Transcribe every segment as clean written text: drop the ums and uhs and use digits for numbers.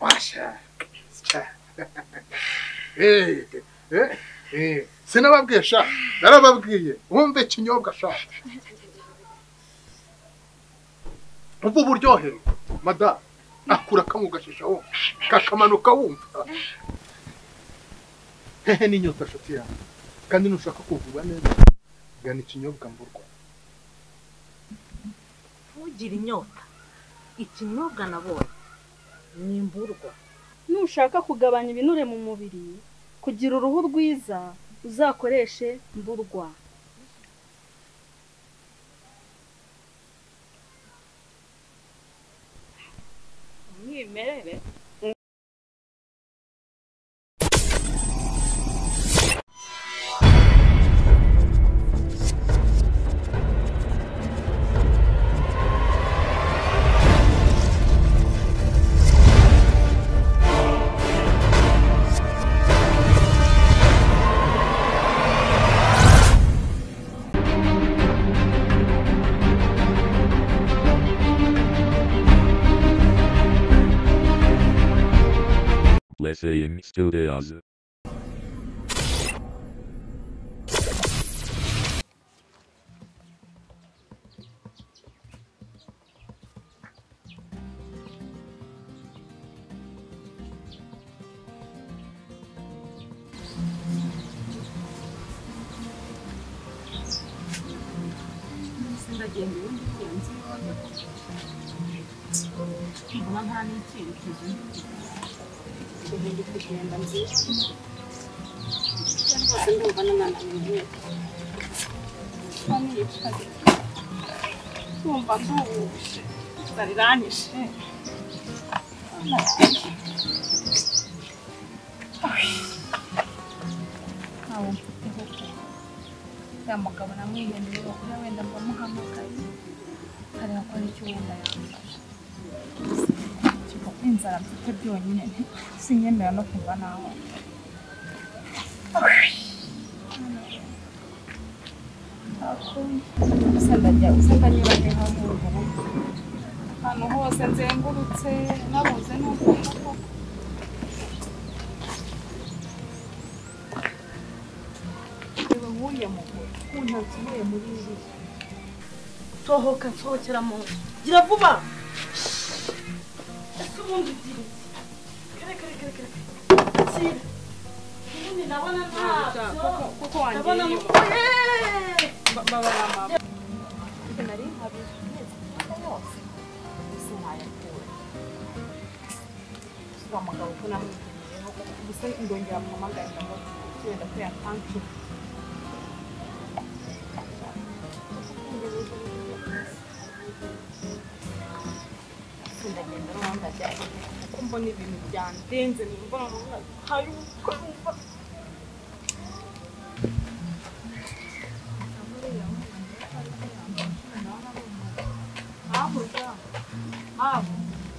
Washa. Sinababwiye sha, narababwiye wumve ikinyobwa sha. Umva uburyohe mada akura kamugashisha wo kakamanuka wumva. Hehe n'inyota nshuti yawe kandi nushaka kuvuga neza gana ikinyobwa mburwa. Ntugire inyota, ikinyobwa nabonye ni imburwa. Nushaka kugabanya ibinure mu mubiri kugira uruhu rwiza uzakoreshe mburwa. Umwimerere. Blessing Studios. Kugenda nziza rwose ndumva nananiwe nicaye ndumva nduhuje inzara iranyishe. Ntawe mfiteho ko ya mugabo namwiheneye bakora wenda mbamuhamagaye nkareba ko hari icyo wenda yamfasha. Inzara mfite byonyine sinyemera no kuva naho. Ndajya ndanyura ahantu hose nzengurutse nabuze n'uko koko. Reba nk'uriya mugore ukuntu ansohoye muri iriya. Sohoka nsohokera mu nzu gira vuba. Ese ubundi ugira iki? Kare kare kare kare. Kira. Ubundi ndabona ntabyo. Kuko wangiye. Mbabara mama. Nari nkabije neza yose. Sinayakura. Uriya mugabo ko namwigeneyeho gusa ndongera muhamagaye ndamubwira wenda ko yatanshura. Ndagenda n'ubundi ajyayo kuko mbona ibintu byandenze numva hari uko numva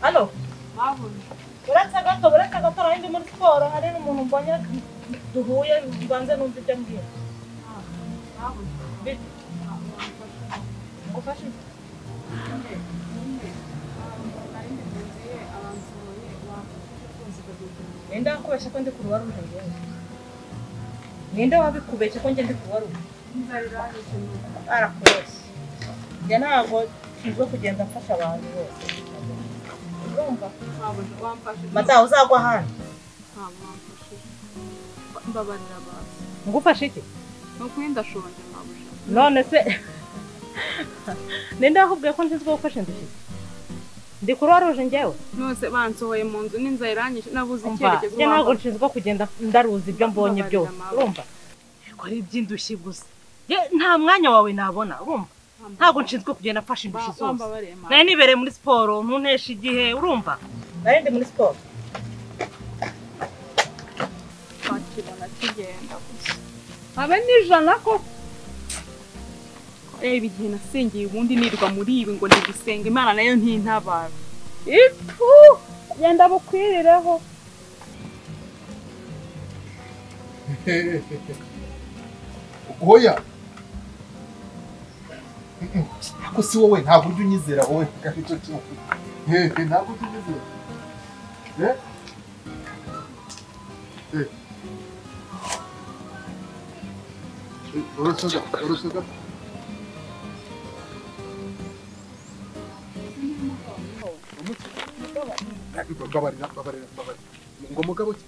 Halo? Uretse gato, uretse gato ndi muri siporo hari n'umuntu mbonye duhuye mbanze numva ibyo ambwira. Ngufashe iki? Ninde wakubeshya ko ndi kuruwa ruje njyewe? Ninde wabikubeshya ko njye ndi kuruwa ruje? Arakubeshya. Njye ntabwo nshinzwe kugenda mfasha abantu bose. Urumva? Mata uzagwa hano. Mbabarira basi. Ngufashe iki? Nukuri ndashonje mabuja. None se ninde wakubwiye ko nshinzwe gufasha indushyi? Ndi kuruwa ruje njyewe? Nose bansohoye mu nzu n'inzara iranyishe nabuze icyerekezo. Njye ntabwo nshinzwe kugenda ndaruza ibyo mbonye byose. Urumva? Ko ari iby'indushyi gusa. Nta mwanya wawe nabona, urumva? Ntabwo nshinzwe kugenda mfasha indushyi zose. Nari nibereye muri siporo ntunteshe igihe, urumva? Nari ndi muri siporo. Bakibona kigenda gusa. Abe n'ijana koko. Reba igihe nasengeye ubundi nirwa muri ibi ngo ndi gusenga Imana nayo ntintabara. Ipu! Genda bukwirireho. Oya. Ako si wowe ntabwo ujya unyizera wowe icyo kintu. Ntabwo ujya unyizera. Eh? Eh. Urusuga, urusuga. Babarira, babarira, babarira. Ngo mugabo ki?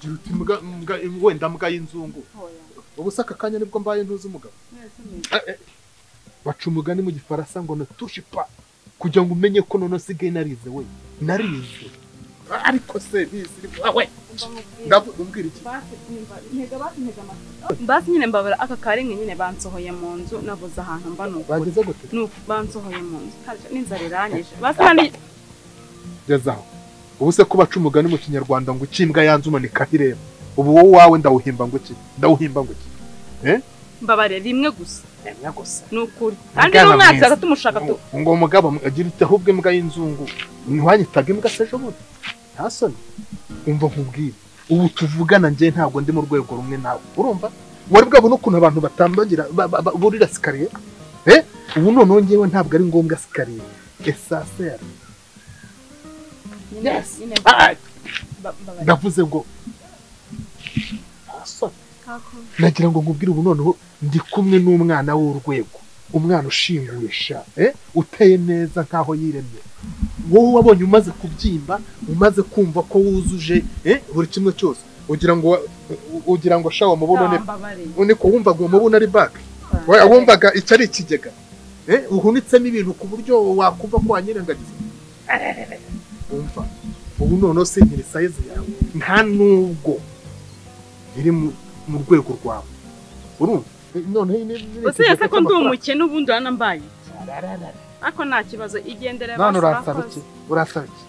Gira uti mbwa wenda mbwa y'inzungu. Ubu se aka kanya nibwo mbaye ntuzi umugabo. Baca umugani mu gifaransa ngo ne touche pas, kugira ngo umenye ko none sigaye narize we. Narize. Ariko se bizi we. Ndavuga iki? Basi nyine mbabara aka karimwe nyine bansohoye mu nzu nabuze ahantu mba nuko. Bageze gute? Nuko bansohoye mu nzu. N'inzara iranyije. Basi kandi gezaho. Ubu se ko baca umugani mu kinyarwanda ngo ikimbwa yanze umanika ireba. Ubu wowe wawe ndawuhimba ngo iki? Ndawuhimba ngo iki? Eh? Mbabare rimwe gusa. Rimwe gusa. Nukuri. Kandi n'umwaka tumushaka tu. Ngo mugabo agira ute ahubwo imbwa y'inzungu. Ntiwanyitaga imbwa se ejo bundi? Nta soni. Umva nkubwire. Ubu tuvugana nje ntabwo ndi mu rwego rumwe nawe. Urumva? Wari bwabona ukuntu abantu batambagira burira sikariye? Eh? Ubu none ngewe ntabwo ari ngombwa sikariye. Esasera. Yes. Ndavuze ngo nagira ngo nkubwire ubu noneho ndi kumwe n'umwana w'urwego, umwana ushinguye sha, uteye neza nkaho yiremye. Wowe wabonye umaze kubyimba, umaze kumva ko wuzuje buri kimwe cyose, ugira ngo sha wamubona ne ko wumvaga umubona ari back, wumvaga icyo ari ikigega, uhunitsemo ibintu ku buryo wakumva ko wanyirengagiza. Umva ubu none se nkiri size yawe nta nubwo iri mu rwego rwawe. Urumva none ni se ko ndi umukene ubundi uranambaye ariko nta kibazo igendere. None urasaba iki? Urasaba iki?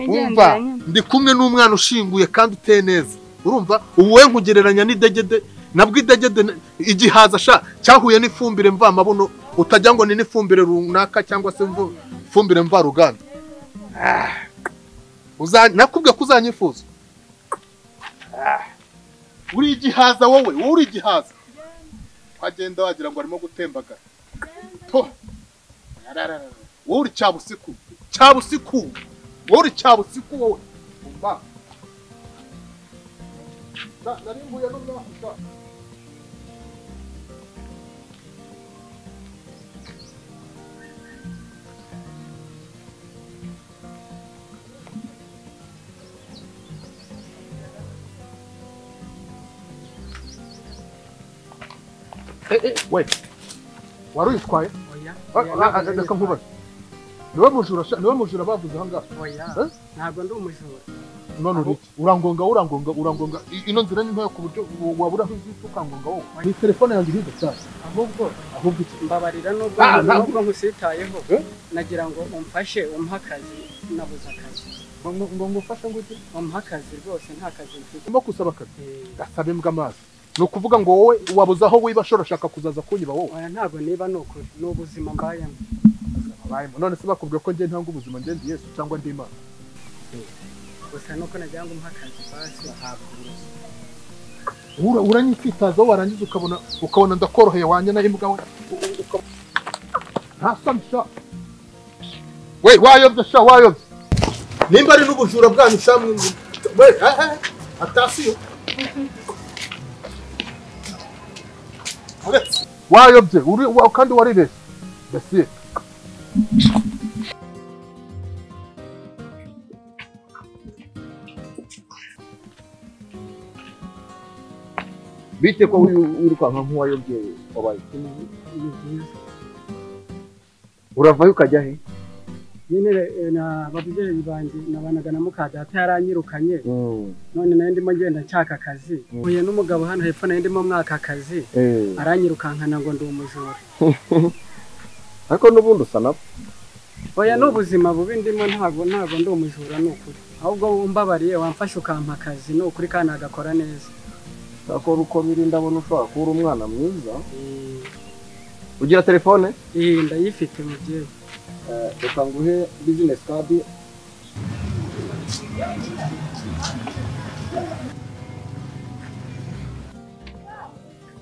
Umva ndi kumwe n'umwana ushinguye kandi uteye neza. Urumva ubu we nkugereranya n'idegede, nabwo idegede igihaza sha cyahuye n'ifumbire mvamabuno, utajya ngo ni n'ifumbire runaka cyangwa se ifumbire mvaruganda. Nakubwiye ko uzanyifuza. Uri igihaza wowe, uri igihaza. Wagenda wagira ngo arimo gutembagara. To. Wowe uri cyabusiku. Cyabusiku. Wowe uri cyabusiku wowe. Umva. Nari mbuye n'umwaka. We wari uyitwaye? Reka nkubaze. Niwe mujura bavuze aha ngaha? Oya, ntabwo ndi umujura. None uri iki? Urangonga, urangonga, urangonga. Ino nzira ni ntoya ku buryo wabura aho uzita ukangonga wowe. Ni telefone yanjye ihindutse cyane. Ahubwo iki? Mbabarira nubwo nkusitayeho, nagira ngo umfashe umpe akazi, nabuze akazi. Ngo ngufashe ngo iki? Umpe akazi rwose, nta kazi mfite. Urimo gusaba akazi? Gasaba imbwa amazi. Ni ukuvuga ngo wowe wabuze aho wiba ashobora kuzaza kunyiba wowe? Oya, ntabwo niba ni ukuri, ni ubuzima mbayemo. None se bakubwiye ko njye ntanga ubuzima, njye ndi Yesu cyangwa ndi Imana? Gusa nuko nagira ngo umpe akazi basi ahabwa uburozi. Uranyititaza warangiza ukabona ndakoroheye wanye na imbwa we. Nta soni sha. We wayobye sha, wayobye. Nimba ari n'ubujura bwanyu sha we atasiyo. Wayobye uri kandi warirese. Basi. Bite ko wirukanka nk'uwayobye wabaye. Uravayo ukajya he? Nyine na babyeyi banjye nabanaga na mukadata yaranyirukanye. None nayo ndimo ngenda nshaka akazi. Mpuye n'umugabo hano hepfo nayo ndimo mwaka akazi. Aranyirukankana ngo ndi umujura. Ariko n'ubundi usa nabo. Oya, n'ubuzima bubi ndimo ntabwo ndi umujura ni ukuri. Ahubwo umbabariye wamfasha ukampa akazi ni ukuri kandi agakora neza. Akora uko biri ndabona ushobora kuba umwana mwiza. Ugira telefone? Ndayifite mubyeyi. Reka nguhe business card.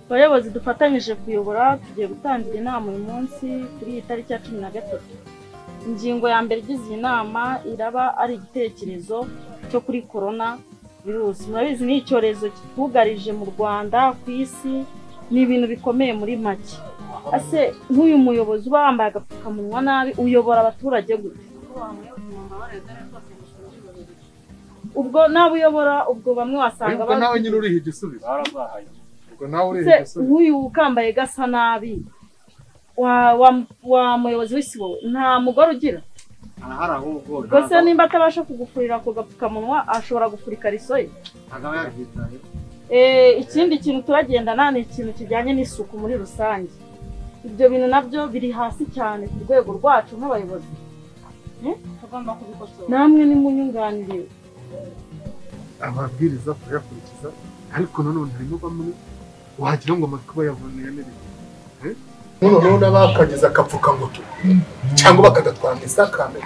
Abayobozi dufatanyije kuyobora tugiye gutangira inama uyu munsi kuri iyi tariki ya 13. Ingingo ya mbere igize iyi nama iraba ari igitekerezo cyo kuri corona virusi. Murabizi ni icyorezo kitwugarije mu Rwanda, ku isi, ni ibintu bikomeye muri make. Ase nk'uyu muyobozi uba wambaye agapfukamunwa nabi uyobora abaturage gute? Ubwo nawe uyobora, ubwo bamwe wasanga ubwo nawe nyine uriha igisubizo. Ubwo nawe uriha igisubizo. Nk'uyu ukambaye gasa nabi wa muyobozi w'isibo nta mugore ugira? Arahari ahubwo. Ubwo se nimba atabasha kugufurira ku gapfukamunwa ashobora gufura ikariso ye? Ikindi kintu turagendana ni ikintu kijyanye n'isuku muri rusange. Ibyo bintu nabyo biri hasi cyane ku rwego rwacu nk'abayobozi. Tugomba kubikosora. Namwe ni munyunganire. Amabwiriza turayakurikiza, ariko nanone harimo bamwe wagira ngo amatwi bayavuneye n'ibintu. Noneho n'abakagize akapfukangutu cyangwa bakagatwara nk'isakame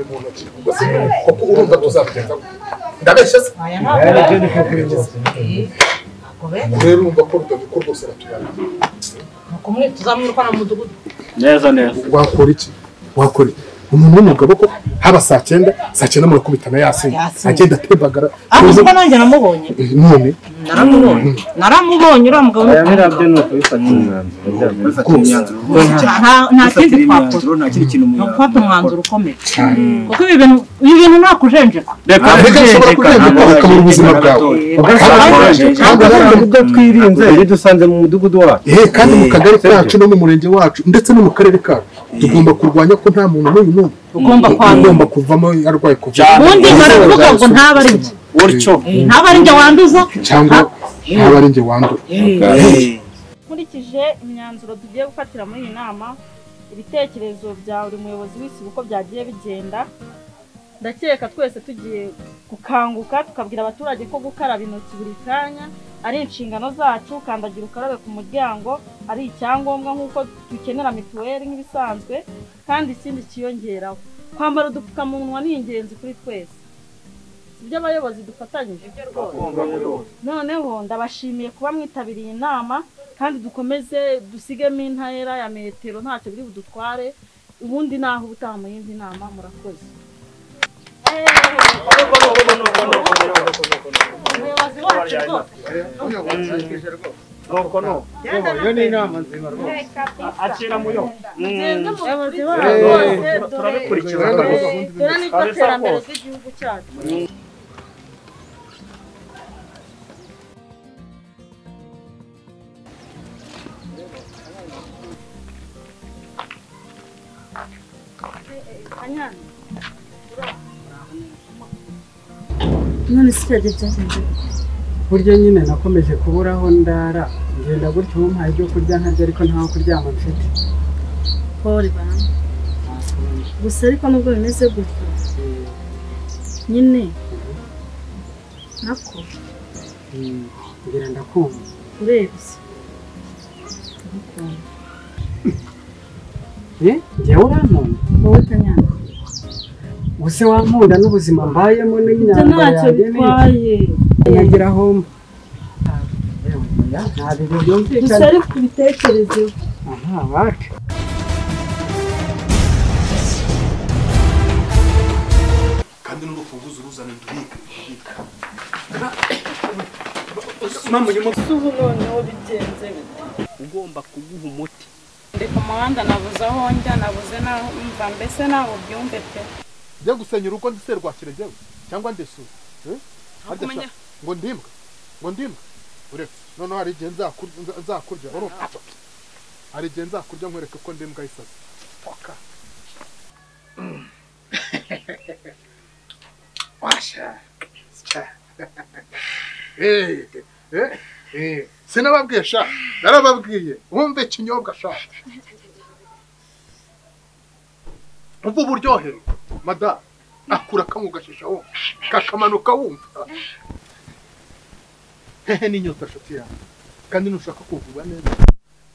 mu ntoki, ubwo se koko urumva tuzabigenza gute? Ndabeshya se? Rero urumva ko Rudoviko rwose aratuyana. Tuzamwirukana mu mudugudu. Neza neza. Wakora iki? Wakora iki? Umuntu w'umugabo ko haba saa cyenda murakubitana yasinze agenda atembagara. Ahubwo nanjye namubonye. None naramubonye uriya mugabo. Birabyo ni ukubifata umwanzuro. Nta kindi twakora, nta kindi kintu ni ugufata umwanzuro ukomeye, kuko ibi bintu nta kujenjeka. Reka ushobora kujenjeka ukabura ubuzima bwawe. Ibyo twirinze iyo dusanze mu mudugudu wacu, kandi mu kagari kacu no mu murenge wacu ndetse no mu karere kacu tugomba kurwanya ko nta muntu n'uyu n'umwe ugomba kuvamo arwaye covid. Ubundi baravuga ngo ntaba ari njye, gutyo ntaba ari njye wanduza cyangwa ntaba ari njye wandura. Nkurikije imyanzuro tugiye gufatira muri iyi nama, ibitekerezo bya buri muyobozi w'isibo uko byagiye bigenda, ndakeka twese tugiye gukanguka tukabwira abaturage ko gukaraba intoki buri kanya ari inshingano zacu, kandagira ukarabe ku muryango ari icyangombwa nk'uko dukenera mituweli nk'ibisanzwe. Kandi ikindi kiyongeraho, kwambara udupfukamunwa ni ingenzi kuri twese, sibyo abayobozi dufatanyije? Noneho ndabashimiye kuba mwitabiriye inama, kandi dukomeze dusigemo intera ya metero, ntacyo biri budutware. Ubundi naho ubutaha mu yindi nama. Murakoze. Umuyobozi wacu rwose. Iyo ni inama nzima rwose. Akira muyo. Umuyobozi wacu rwose, turabikurikiza. Dore niryo terambere ry'igihugu cyacu. None se byagenze? Burya nyine nakomeje kuburaho ndara ngenda gutyo, mumpaye ibyo kurya nkarya ariko ntaho kuryama mfite. Pole bana. Gusa ariko nubwo bimeze gutyo nyine nako ngira ndakumva urebye ndagukunda. Njyewe urankunda wowe Kanyana? Ubuse wankunda n'ubuzima mbayemo n'imyambaro yanjye bitwaye nkagira aho nta bintu byumvikana. Gusa ariko ubitekerezeho. Aha wacu. Kandi n'urufunguzo uruzana ndubika. Mama uyu ubu noneho bigenze bite? Ugomba kuguha umuti. Ndi ku muhanda nabuze aho njya, nabuze naho mva, mbese naho byumve pe. Njye gusenya urugo ndi serwakire njyewe cyangwa ndesura. Ngo ndimbwa, ngo ndimbwa. Uretse noneho hari igihe nzakurya, urumva? Hari igihe nzakurya nkwereke ko ndimbwa isazi. Toka. Washa. Sinababwiye sha, narababwiye. Wumve ikinyobwa sha. Umva uburyohe mada akura kamugashisha wumva kakamanuka wumva. Hehe n'inyota nshuti yawe. Kandi nushaka kuvuga neza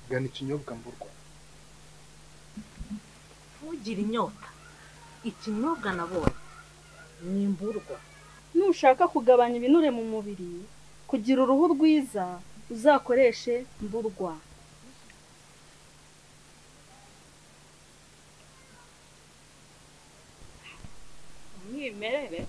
gana ikinyobwa mburwa. Ntugire inyota, ikinyobwa nabonye ni imburwa. Nushaka kugabanya ibinure mu mubiri, kugira uruhu rwiza, uzakoreshe mburwa. y'umwimerere.